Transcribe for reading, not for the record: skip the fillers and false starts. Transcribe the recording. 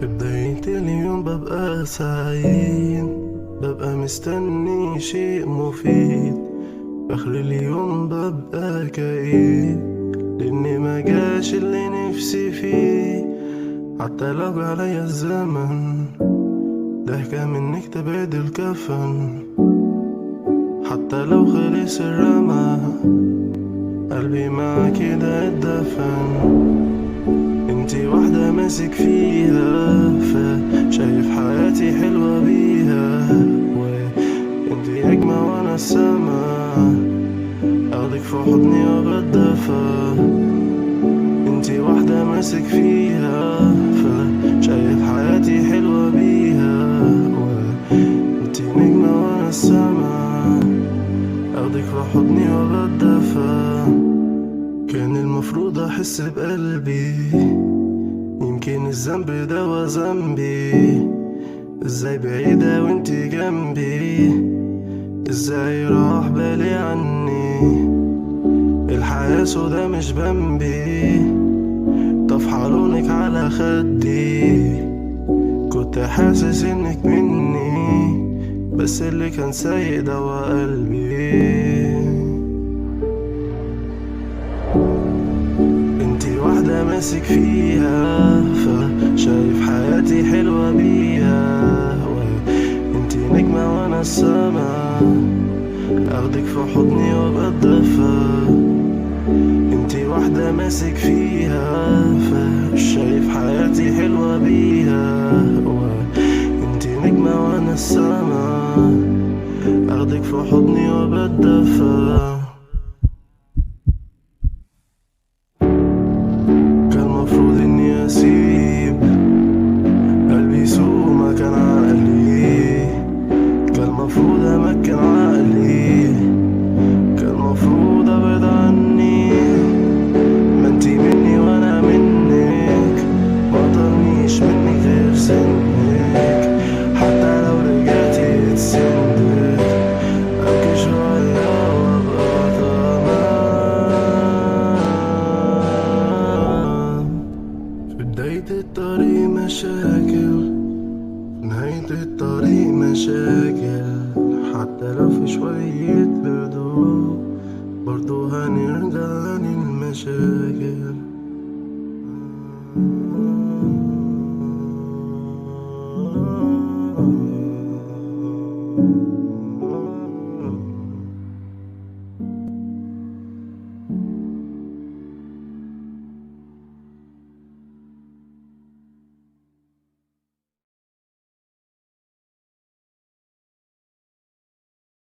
في بداية اليوم ببقى سعيد، ببقى مستني شيء مفيد. آخر اليوم ببقى كئيب، لأني ما جاش اللي نفسي فيه. حتى لو عليا الزمن ضحكة منك تبعد الكفن، حتى لو خلص الرمى قلبي معاك ده اتدفن. انتي واحدة ماسك فيها، فشايف حياتي حلوة بيها. وانتي نجمة وانا السما، اخدك في حضني وبتدفى. انتي واحدة ماسك فيها، فشايف حياتي حلوة بيها. وانتي نجمة وانا السما، اخدك في حضني وبتدفى. كان المفروض احس بقلبي، يمكن الذنب ده وذنبي. ازاي بعيدة وانتي جنبي، ازاي راح بالي عني. الحياة سودا مش بمبي، طفحة لونك على خدي. كنت حاسس انك مني، بس اللي كان سايق ده قلبي. انتي واحدة ماسك فيها، فشايف حياتي حلوة بيها. وانتي نجمة وانا السما، اخدك في حضني وابقى الدفا. انتي واحدة ماسك فيها، فشايف حياتي حلوة بيها. وانتي نجمة وانا السما، اخدك في حضني وابقى الدفا. كان المفروض اني اسيب قلبي يسوق مكان عقلي، كان المفروض امكن عقلي، كان المفروض ابعد عني. ما انتي مني وانا منك، ما طلنيش منك غير سنك. حتى لو رجعتي اتسندك، ابكي شوية وابقى تمام. في بداية الطريق مشاكل، في نهاية الطريق مشاكل. حتى لو في شوية هدوء، برضو هنرجع للمشاكل.